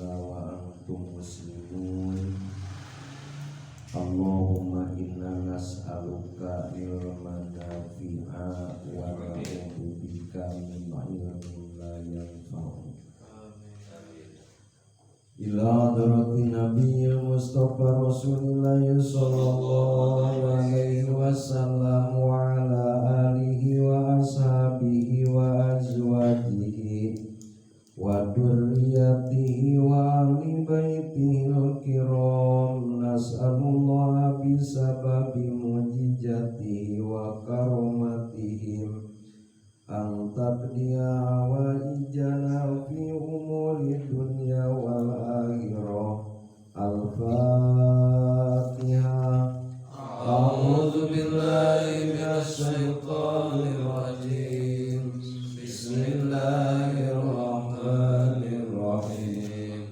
illa wa antum muslimun. Allahumma inna nas'aluka ilman nafi'a wa na'udzubika min ilmin la yanfa'u. Ila hadratin Nabiyil Mustafa Rasulillah sallallahu alaihi wasallam wa ala alihi wa ashabihi wa azwajihi wa dzurriyyatihi wa ahli baitihil kiram. Nas'alullah bisababi mujizatihi wa karomatihim an taqdiya hawaijana fi umuri dunya wal akhirah. Al-Fatihah. أعوذ بالله من الشيطان الرجيم. بسم الله الرحمن الرحيم.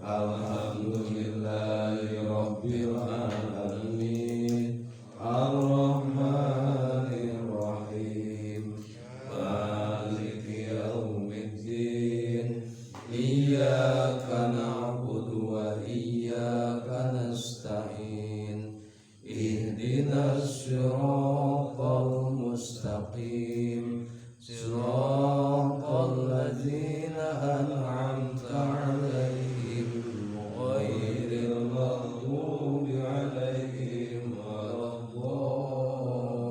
الحمد لله رب العالمين. الرحمن الرحيم. مالك يوم الدين. إياك نعبد وإياك نستعين. اهدنا الصراط المستقيم. صراط الذين أنعمت عليهم غير المغضوب عليهم ولا الضالين.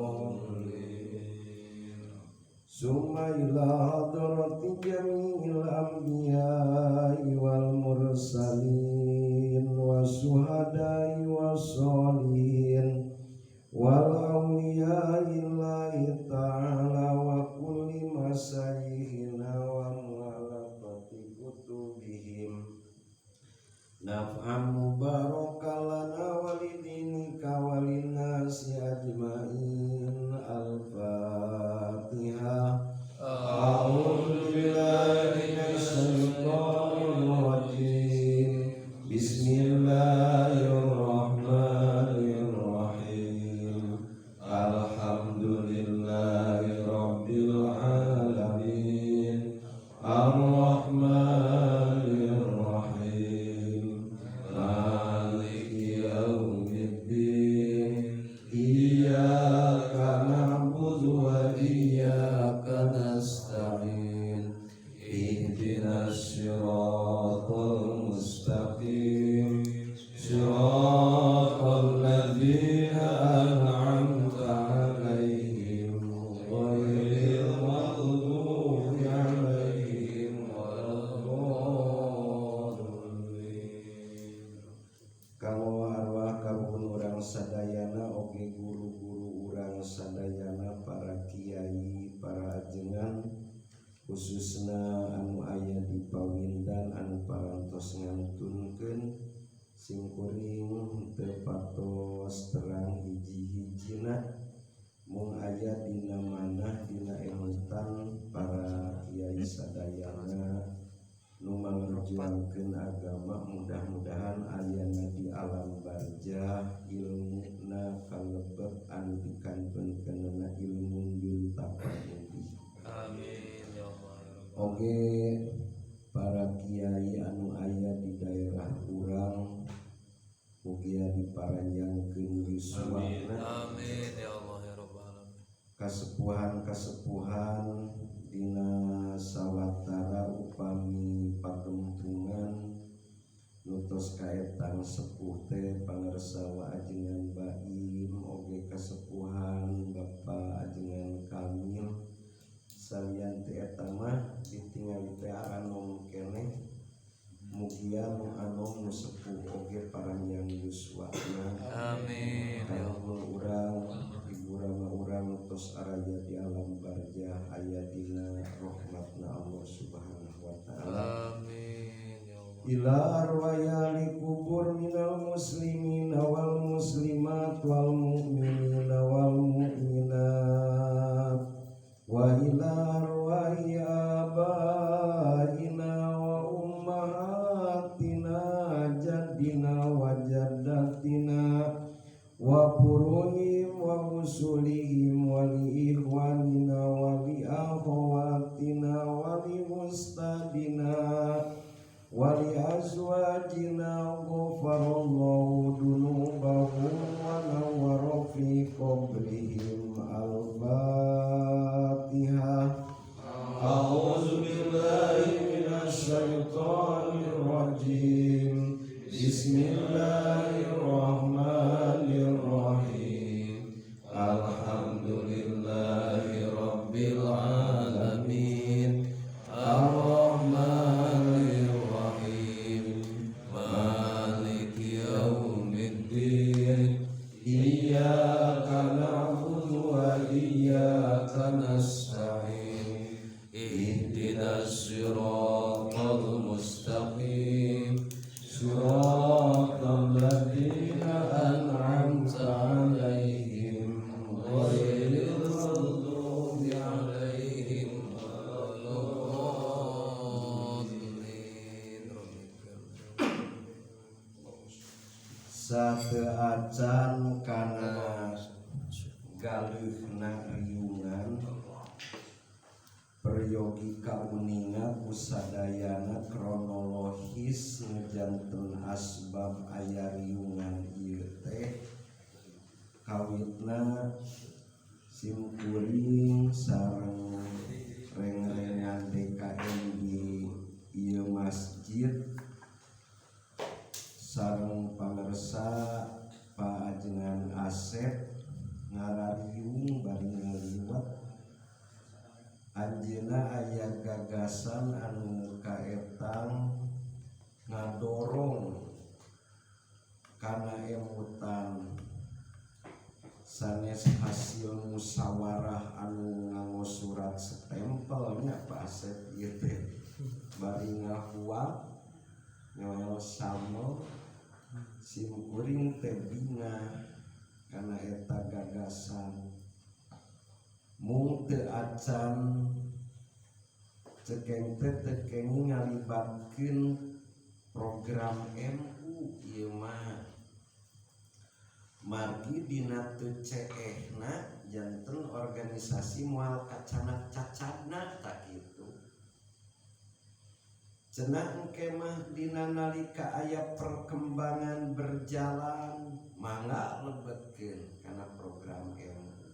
ثم إلى حضرة جميع الأنبياء والمرسلين والشهداء والصالحين والأولياء الله تعالى وكل مشايخنا ومؤلفة قلوبهم نفعا مباركا لنا ولدينك وللناس أجمعين. الفاتحة. أعوذ بالله من الشيطان الرجيم. بسم الله الرحمن الرحيم. الحمد لله رب العالمين. الرحمن الرحيم. مالك يوم الدين. إياك نعبد وإياك نستعين. اهدنا الصراط المستقيم. صراط الذين أنعمت عليهم غير المغضوب عليهم ولا الضالين. Kanggo arwah karuhun urang sadayana oge guru-guru urang sadayana, para kiai, para ajengan, khususna anu aya di Pawindan anu parantos ngantunkeun simkuring teu patos terang hiji-hijina, mung aya dina manah, dina emutan para kiai sadayana nu mangerjuangkeun agama. Mudah-mudahan ayana di alam barzah ilmuna kalebet anu dikantunkeunana ilmu yuntafa bihi. Amin ya Allah ya Rabbal. Oge para kiai anu aya di daerah urang mugia diparanjangkeun yuswana. Amin ya Allah ya Rabbal alamin. Kasepuhan-kasepuhan dina sawatara upami pagempungan nu tos kaetang sepuh teh, pangersa wa ajengan Baim oge kasepuhan Bapak ajengan Kamil. Salian ti eta mah ditingali teh anom keneh. Mugia nu anom, nu sepuh oge paranjang yuswana. Amin ya Allah. Karuhun urang, ibu rama urang tos araya di alam barzah aya dina rahmatna Allah Subhanahu wa taala. Amin ya Allah. إلى أرواح أهل القبور من المسلمين والمسلمات والمؤمنين والمؤمنات وإلى أرواح آبائنا وأمهاتنا جدنا وجدتنا وفروعهم وأصولهم ولإخواننا ولأخواتنا ولأستاذنا ولأزواجنا. وإياك نستعين اهدنا الصراط المستقيم صراط الذين أنعمت عليهم غير المغضوب عليهم ولا الضالين. Sateuacan kana galeuhna riungan, peryogi kauninga ku sadayana kronologis nu janten asbab aya riungan ieu teh. Kawitna simkuring sareng reng-rengan DKM di ieu masjid sareng pangersa Pak Ajengan Asep ngarariung bari ngaliwat. Anjeunna aya gagasan anu kaetang ngadorong kana emutan sanes hasil musyawarah anu nganggo surat stempelnya. Pak Asep ieu teh bari ngahuap nyoel samel. Simkuring teh bingah kana eta gagasan, mung teu acan cekeng teh teu kenging ngalibatkeun program MU ieu mah, margi dina teu ceehna janten organisasi moal kacanak cacadna. Tak kitu cenah, engke mah dina nalika aya perkembangan berjalan mangga lebetkeun kana program MU.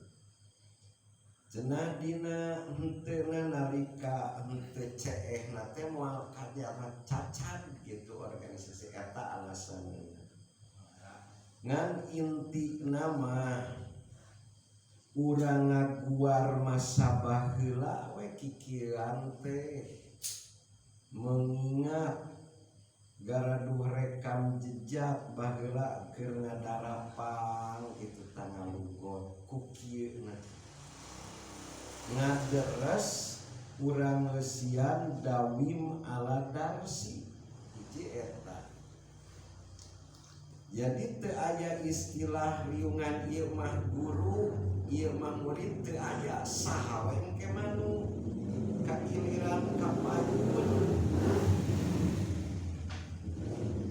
Cenah dina henteu nalika henteu ceehna teh moal kajanak cacad gitu organisasi. Eta alasanna. Ngan inti nama urang ngaguar masa baheula we kikieuan teh, mengingat garaduh rekam jejak baheula keur ngadarapang itu tangalugot ku kieu ngaderes urang ngeusian dawim ala darsi. Hiji eta. Jadi teu aya istilah riungan ieu mah guru, ieu mah murid, teu aya. Saha we engke mah nu kakiliran kapayun.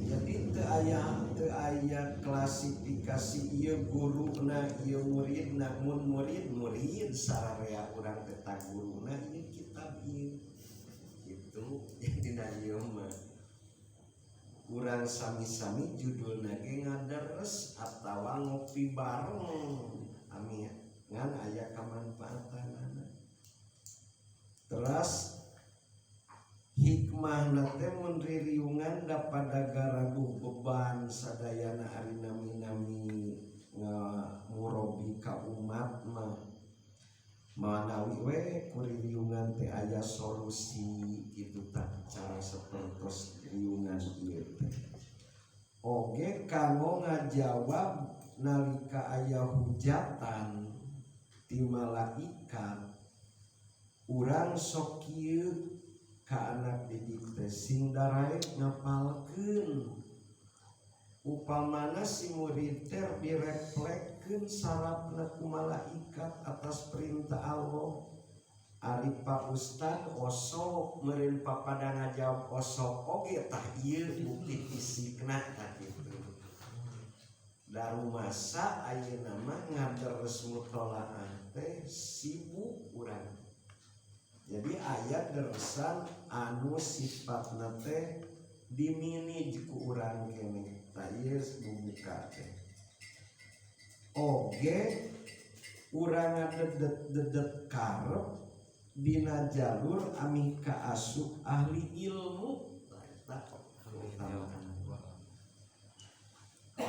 Jadi teu aya klasifikasi ieu guruna, ieu muridna. Mun murid, murid sararea urang teh tah guruna ieu kitab ieu gitu. Jadi na ieu mah urang sami-sami, judulna ge ngaderes atawa ngopi bareng, amin, ngan aya kamanfaatanana. Terus hikmahna teh mun ririungan da pada garaduh beban sadayana. Ari nami-nami ngamurobi ka umat mah manawi we ku ririungan teh aya solusi gitu. Tah, cara sapertos riungan ieu teh oge kanggo ngajawab nalika aya hujatan ti malaikat. Urang sok kieu ka anak didik teh, sing daraek ngapalkeun. Upamana si murid teh direflekkeun sarafna ku malaikat atas perintah Allah, ari Pak Ustad osok meureun papada ngajawab osok oge. Tah, ieu bukti fisikna. Tah kitu. Darumasa ayeuna mah ngaderes mutolaah teh sibuk urang. Jadi aya deresan anu sifatna teh diminij ku urang keneh. Tah, ieu bubuka teh oge urang ngadedet-dedet karep dina jalur amih kaasup ahli ilmu. Tah, eta keutamaan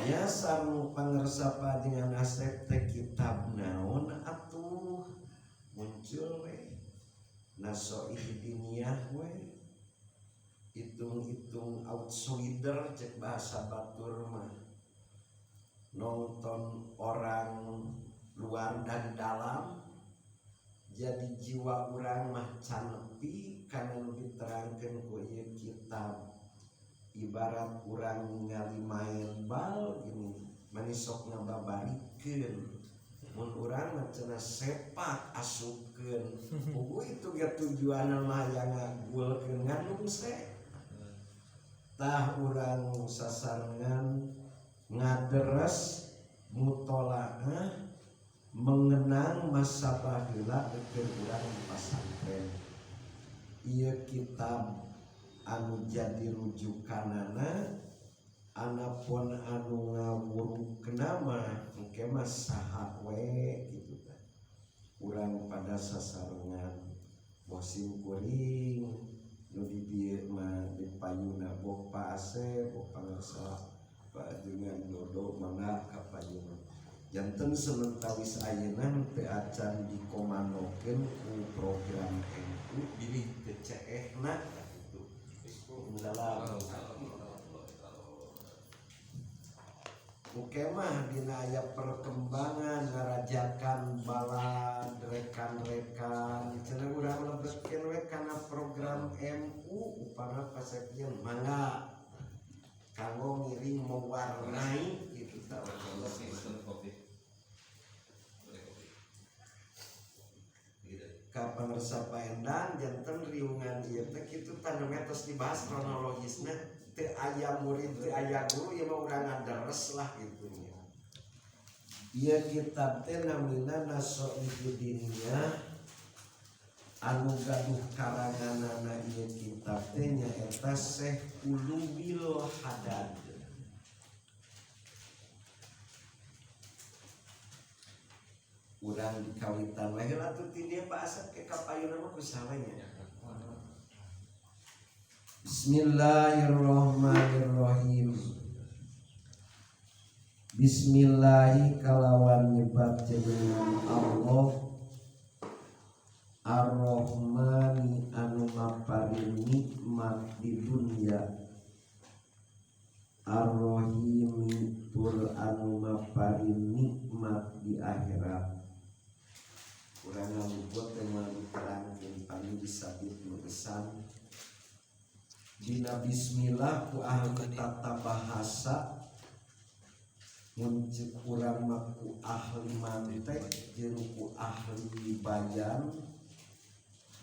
ya. Sareng pangersa dengan Asep teh kitab naon atuh, muncul we Nasoih Diniyah we, hitung-hitung outsider cek bahasa batur mah, nonton orang luar dan dalam. Jadi jiwa urang mah can nepi kana nu diterangkeun ku ieu kitab. Ibarat urang ningali main bal gini, mani sok ngababarikeun. Mun urang mah cenah sepak asupkeun. Puguh itu ge tujuanna mah hayang ngagulkeun ngandung se. Tah urang sasarengan ngaderes mutolaah mengenang masa baheula keur urang di pasantren. Ieu kitab anu jadi rujukanana anapun anu ngawurukna mah engke mah saha we kitu tah. Urang pada sasarengan boh simkuring nu di dieu mah di payuna boh Pak Asep boh pangarsa Pak Ajengan Dodo mangga ka payuna. Janten sementawis ayeuna teu acan dikomandokeun ku program NU bilih teu ceehna kitu. Salam. Oke mah dina aya perkembangan ngarajakan balad rekan-rekan cenah urang lebetkeun we kana program MU upama pasepieun mangga kanggo ngiring mewarnai kitu tah. Ka pangersa Paendang janten riungan ieu teh kitu tah tos dibahas kronologisna teu aya murid teu aya guru ieu mah urang ngaderes lah kitu nya. Ieu kitab teh namina Nasoihu Diniyah anu gaduh karanganana ieu kitab teh nyaeta Syekh Uluwil Hadad. Urang dikawitan we heula atuh ti dieu Pak Asep ke ka payuna mah ku saha nya. Bismillahirrahmanirrahim. Bismillahi kalawan nyebat jenengan Allah Ar-Rahmani anu maparin nikmat di dunia, Ar-Rahimi tur anu maparin nikmat di akhirat. Urang ngaluput teh moal diterangkeun pami disabit nu esan. Dina bismillah ku ahli tata bahasa mun ceuk urang mah ku ahli mantek jeung ku ahli bayan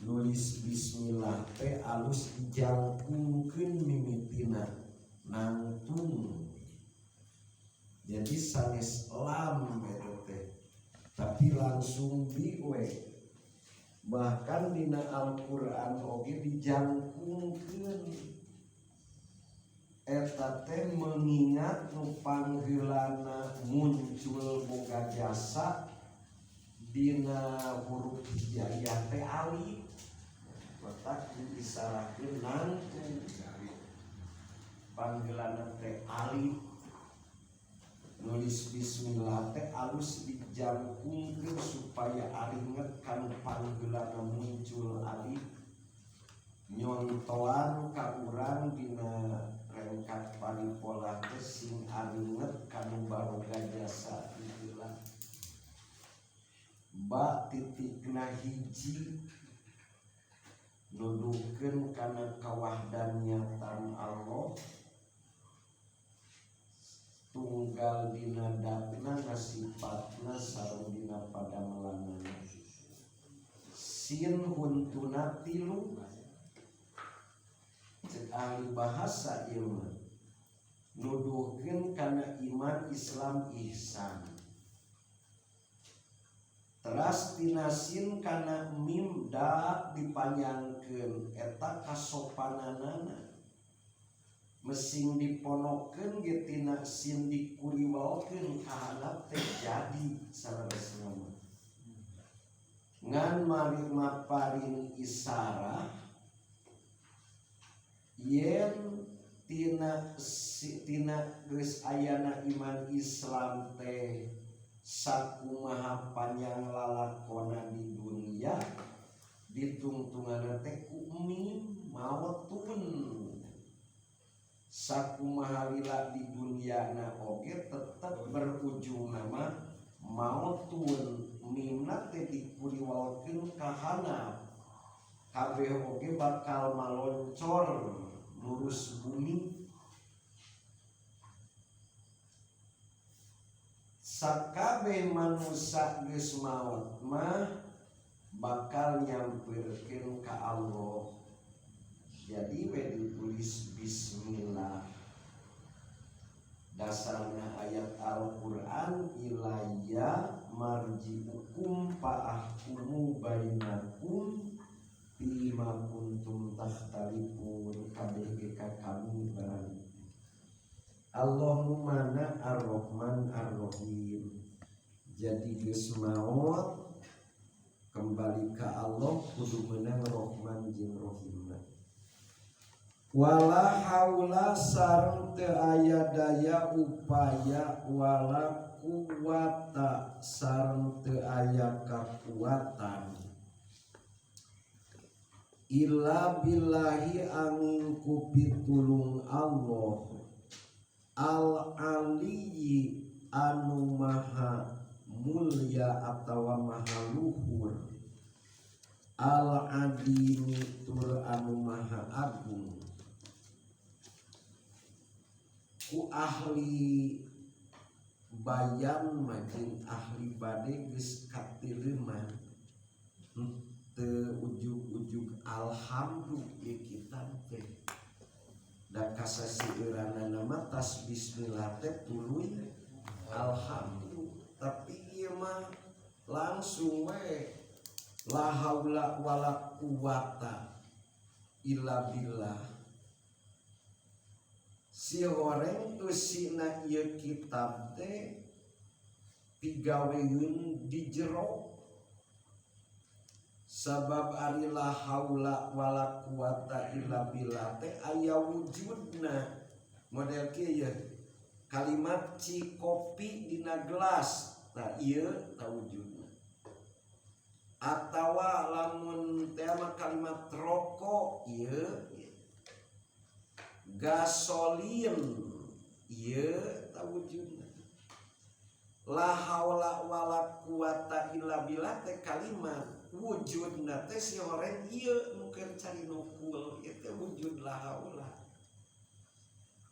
nulis bismillah teh alus dijangkungkeun mimitina nangtung. Jadi sanes lam eta teh tapi langsung bi we. Bahkan dina Al-Qur'an oge dijangkungkeun eta teh mengingat nu pangheulana muncul boga jasa dina huruf hijaiyah teh alif letak diisarahkeun nangtung pangheulana teh alif. Nulis bismillah teh alus dijangkungkeun supaya aringet kanu pangheulana muncul alif nyontoan ka urang dina rengkat paripola teh sing aringet kanu baroga jasa heula. Ba titikna hiji nuduhkeun kana kawahdaniatan Allah tunggal dina datna nasifatna sareng dina padamelanana. Sin huntuna tilu ceuk ahli bahasa ieu mah nuduhkeun kana iman Islam ihsan. Teras tina sin kana mim da dipanjangkeun eta kasopananana. Mesing diponokeun ge tina sin dikuriwalkeun ka handap teh jadi saleresna mah. Ngan mari maparin isarah yen tina geus ayana iman Islam teh sakumaha panjang lalakona di dunia ditungtunganna teh ku mim maotun. Sakumaha lila di dunia na oge tetep berujung nama Mautun mimna teh dikuriwalkeun ka handap kabeh oge bakal maloncor lurus bumi. Sakabeh manusia geus maot mah bakal nyamperkeun ka Allah. Jadi we ditulis bismillah. Dasarna ayat Al-Qur'an ilayya marji'ukum fa'ahkumu bainakum bima kuntum takhtalifun kabeh ge ka kami barang. Allahu mana Ar-Rahman Ar-Rahim. Jadi geus maot kembali ke Allah kudu meunang Rahman jeung Rahimna. Wala haula sareng teu aya daya upaya wala quwata sareng teu aya kakuatan illa billahi angin ku pitulung Allah al-aliyyi anu maha mulia atawa maha luhur al-adimi tur anu maha agung. Ku ahli bayan majin ahli bade geus katileuman teu ujug-ujug alhamdu ieu kitab teh da kasasieuranana mah tas bismillah teh tuluy alhamdu, tapi ieu mah langsung we la haula wala quwata illa billah. Si horeng eusina ieu kitab teh pigaweun di jero sabab ari la haula wala quwata illa billah teh aya wujudna. Model kieu ye kalimat ci kopi dina gelas tah ieu tah wujudna. Atawa lamun teh mah kalimat rokok ieu, gasolin ieu tah wujudna. La haula wala quwata illa billah teh kalimat wujudna teh si horeng ieu nu keur cari nukul ieu teh wujud la haula.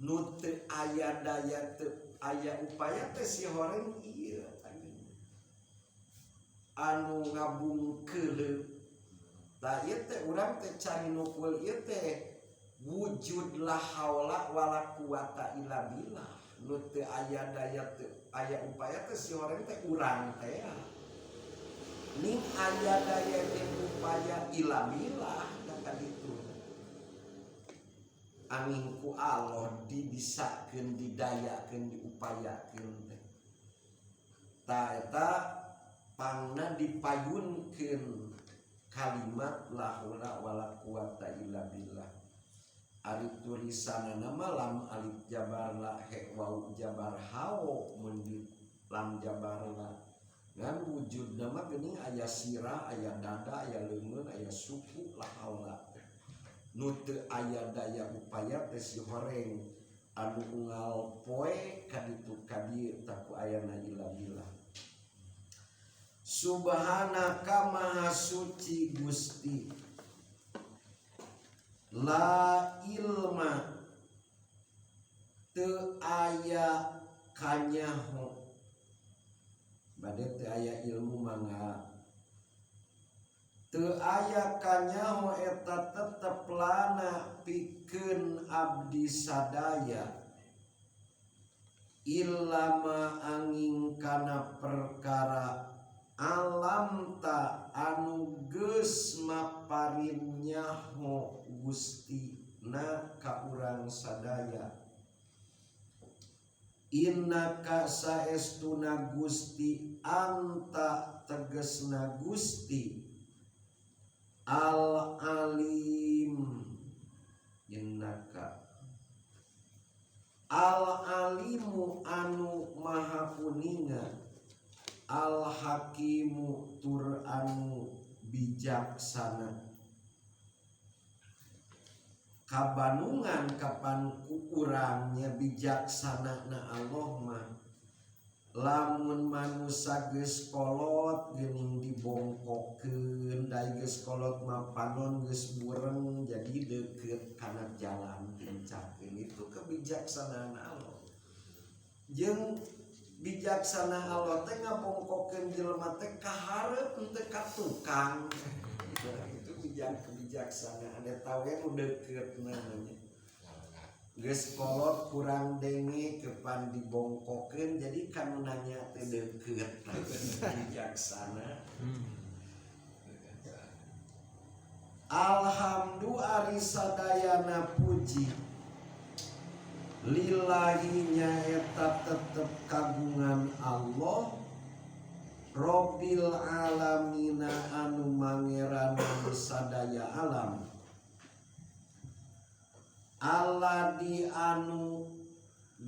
Nu teu aya daya teu aya upaya teh si horeng ieu anu ngabungkeuleuh. Tah ieu teh urang teh cari nukul ieu teh wujud la haula wala quwata illa billah. Nu teu aya daya teu aya upaya teh si horeng teh urang teh ning aya daya jeung upaya illa billah da kaditu. Angin ku Allah dibisakeun didayakeun diupayakeun teh. Ta eta pangna dipayunkeun kalimat la haula wala quwata illa billah. Ari tulisanana mah lam alif jabar la he waw jabar hao mun di lam jabar la. Ngan wujudna mah geuning aya sirah, aya dada, aya leungeun, aya suku la haula. Nu teu aya daya upaya teh si horeng anu unggal poe kaditu ka dieu taku ayana illa billah. Subhanaka maha suci Gusti. La ilma teu aya kanyaho bade teu aya ilmu mangga teu aya kanyaho eta tetep lana pikeun abdi sadaya illama angin kana perkara alam ta anu geus maparin nyaho Gusti na ka urang sadaya. Innaka saestuna Gusti anta tegesna Gusti al alim. Innaka al alimu anu maha kuninga al hakimu tur anu bijaksana. Kabanungan kapan ku urangnya bijaksana na Allah mah Lamun manusa geus kolot geuning dibongkokeun da geus kolot mah panon geus bureng jadi deukeut kana jalan diencapkeun. Itu kebijaksanaan Allah. Jeung bijaksana Allah teh ngabongkokeun jelema teh ka hareup teu ka tukang. Nah, itu kebijaksanaan eta we nu deukeut namanya. Geus kolot kurang denge kepan dibongkokeun jadi kanu nanya teh deukeut. Bijaksana. Alhamdulillah ari sadayana puji lillahi nyaeta tetep kagungan Allah Robbil alamina anu mangeranan sadaya alam. Aladi anu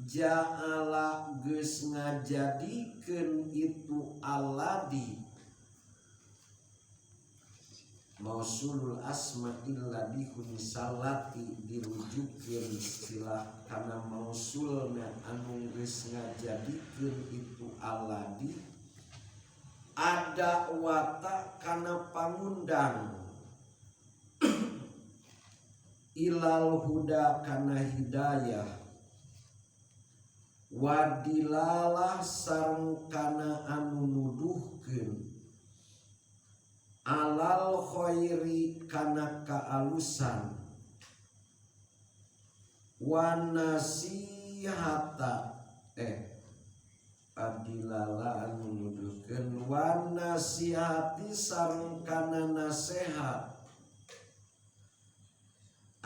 ja'ala geus ngajadikeun itu aladi mausulul asma illa bihunisalati dirujukkeun istilah kana mausulna anu geus ngajadikeun itu aladi ada wata kana pangundang ilal huda kana hidayah wadilalah sareng kana anu nuduhkeun alal khairi kana kaalusan wa nasihata adilala anu nuduhkeun wa nasihati sareng kana nasehat.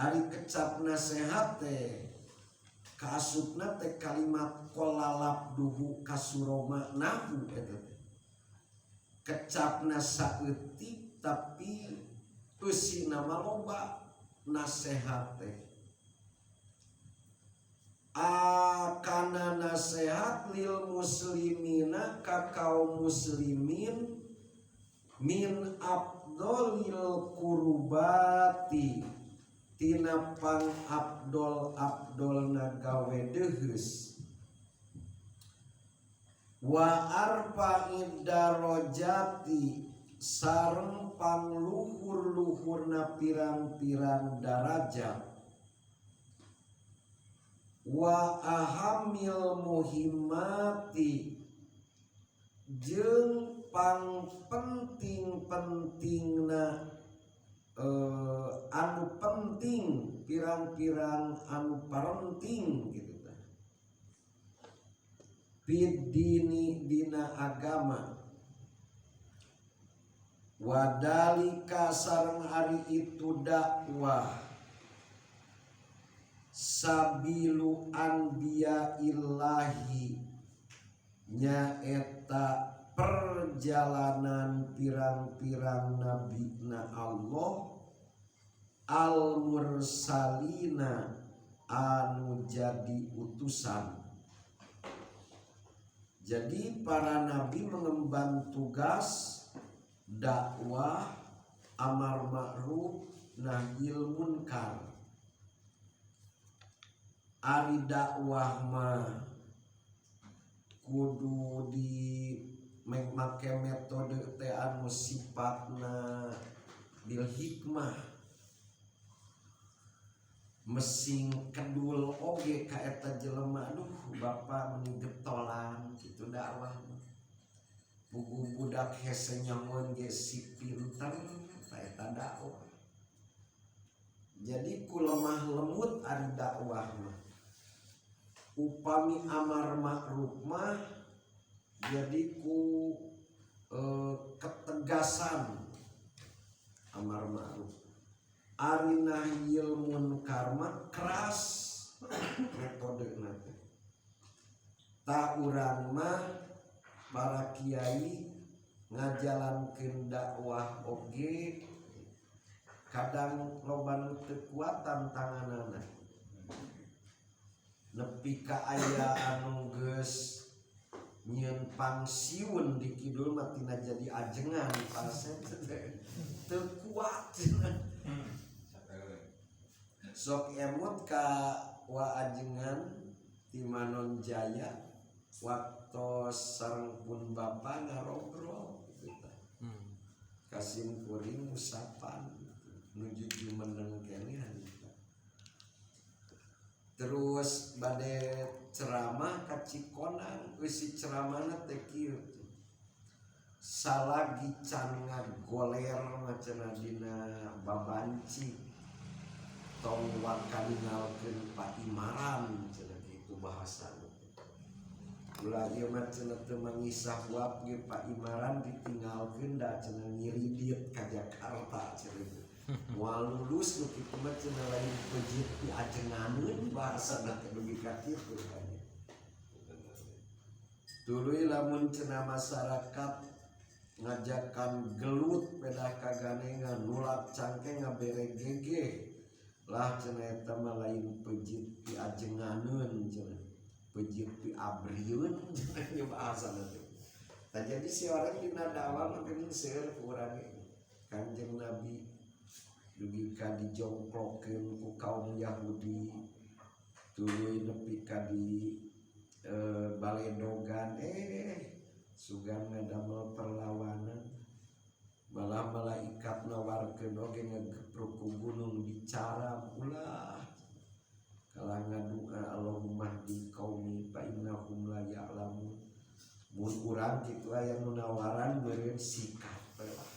Ari kecap nasehat teh kaasupna teh kalimat kolalap duhu kasuroma nahu eta teh kecapna saeutik tapi eusina mah loba nasehat teh. Akana nasehat lil muslimina ka kaum muslimin min abdolil kurubati tina pang abdol abdolna gawe deheus wa arfa'id darajati sareng pangluhur-luhurna pirang-pirang darajat wa ahamil muhimmati jeung pang penting-pentingna anu penting pirang-pirang anu parenting gitu tah bidini dina agama wadalika sareng ari itu dakwah sabilu anbiya illahi nyaeta perjalanan pirang-pirang nabi na Allah al mursalina anu jadi utusan. Jadi para nabi mengemban tugas dakwah, amar ma'ruf, nahyil munkar. Ari dakwah mah kudu di make metode teh anu sifatna bil hikmah. Mesing kedul oge ka eta jelema, aduh bapak meni getolan kitu dakwah mah. Pugu budak hese nyamun ge si pinter ta eta dakwah. Jadi ku lemah lemut ari dakwah mah. Upami amar ma'ruf mah jadi ku ketegasan amar ma'ruf. Ari nahyil munkar mah keras metodena teh. Ta urang mah para kiai ngajalankeun dakwah oge kadang loba nu teu kuat tantanganana. Nepi ka aya anu geus nyieun pangsiun di kidul mah tina jadi ajengan pasien teu kuat. Sok emut ka wa ajengan ti Manon Jaya Waktu sareng pun bapa ngarobrol gitu. Kasim kuring usapan nuju jumeneng keneh harita. Terus bade ceramah ka Cikonang, eusi ceramahna teh kieu. Salagi can ngagoler macenah dina babanci tong waka ningalkeun paimaran cenah kitu bahasana. Ulah ieu mah cenah teu mangisah wap ge paimaran ditinggalkeun da cenah ngiridit ka Jakarta cenah. Moal lulus nu kitu mah cenah lain pejit diajenganeun bahasana teh dugi ka kitu kan. Tuluy lamun cenah masyarakat ngajakan gelut pedah kaganengan nulak cangkeng ngabere gegeh lah cenah eta mah lain pejit diajenganeun cenah. Pejit piabrieun cenah bahasana teh. Tah jadi si orang dina dakwah mah geuning seueur ku urang ge. Kanjeng Nabi dugi ka dijongklokeun ku kaum Yahudi tuluy nepi ka di baledogan sugan ngadamel perlawanan malah malaikat nawarkeun oge ngagepruk ku gunung dicaram ulah kalah ngadua Allahumma hdi qaumi fa innahum la ya'lamun. Mun urang kitu aya nu nawaran meureun sikap we lah.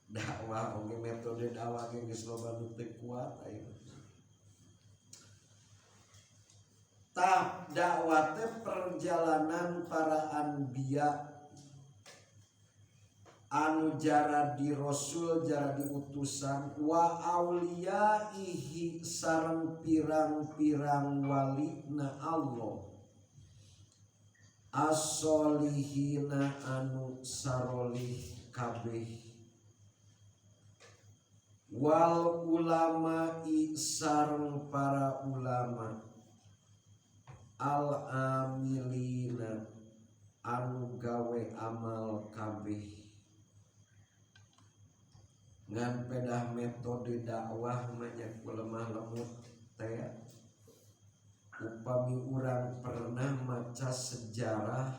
Dakwah oge metode dakwah ge geus loba nu teu kuat ayeuna. Tah dakwah teh perjalanan para anbiya anu jara di rasul jara diutusan wa auliyaihi sareng pirang-pirang walina Allah as-solihina anu sarolih kabeh wal ulama'i sareng para ulama al amilina anu gawe amal kabeh. Ngan pedah metode dakwah banyak lemah lembut teh. Upami urang pernah maca sejarah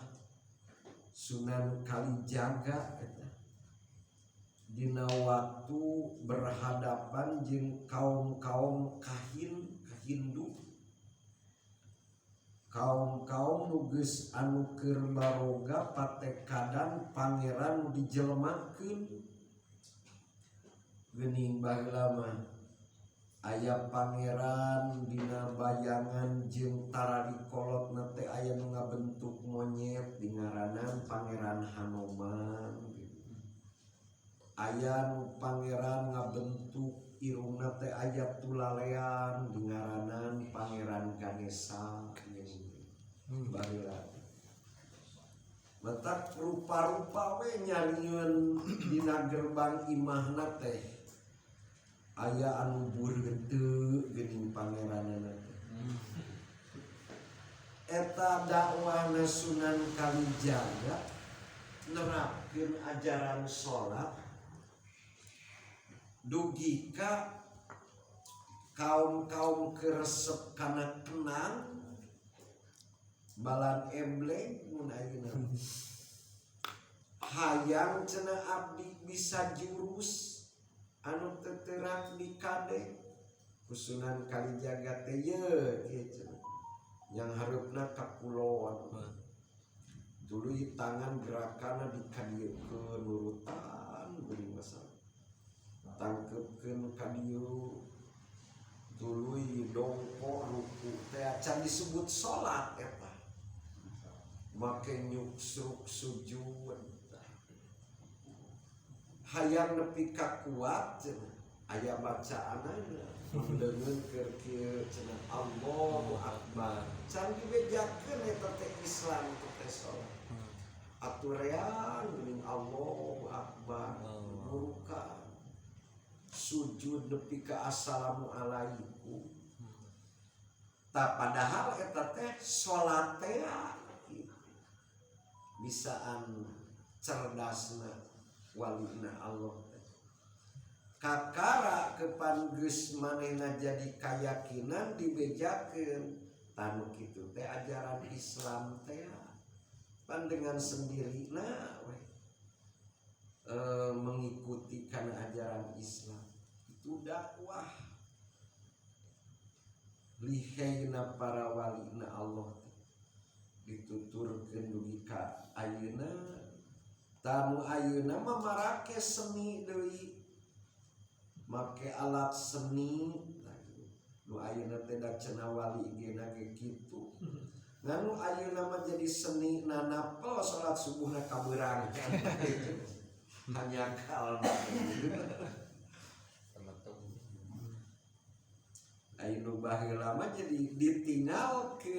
Sunan Kalijaga eta dina waktu berhadapan jeung kaum-kaum kahin Hindu, kaum-kaum nu geus anu keur baroga patekadan pangeran nu dijelmakeun. Geuning baheula mah aya pangeran dina bayangan jeung tarari kolotna teh aya nu ngabentuk monyet dingaranan Pangeran Hanoman gitu. Aya nu pangeran ngabentuk irungna teh aya tulalean dingaranan Pangeran Ganesha gitu. Baheula matak rupa-rupa we nyarieun dina gerbang imahna teh aya anu bureuteu geuning pangeranana teh. Eta dakwahna Sunan Kalijaga nerapkeun ajaran salat dugi ka kaum-kaum keresep kana kenang balan embleng mun ayeuna hayang cenah abdi bisa jurus anu teterak di kade ku Sunan Kalijaga teh ye kieu cenah yang hareupna ka kulon tuluy tangan gerakanna dikadieukeun nurutan beuring masalah tangkepkeun ka dieu tuluy dongko ruku teh can disebut salat eta make nyuksruk sujud hayang nepi ka kuat cenah aya bacaanana mendengeun keur kieu cenah Allahu Akbar can dibejakeun eta teh Islam teh salat aturean geuning Allahu Akbar murukan sujud nepi ka assalamualaikum tah padahal eta teh salat teh bisaan cerdasna walina Allah kakara kepan geus manehna jadi kayakinan dibejakeun Tah, nu kitu teh ajaran Islam teh pan dengan sendiri, nah weh, mengikuti karena ajaran Islam itu dakwah lihayna para wali na Allah teh dituturkeun dugi ka ayeuna. Tah, nu ayeuna mah marake seni deui, make alat seni. Nah, nu ayeuna teh da cenah wali ge na ge kitu. Ngan nu ayeuna mah jadi seni nanapel salat subuhna kabeurang hanya kal gitu. Temetung. Ayo, nu baheula mah jadi ditinggalkeun.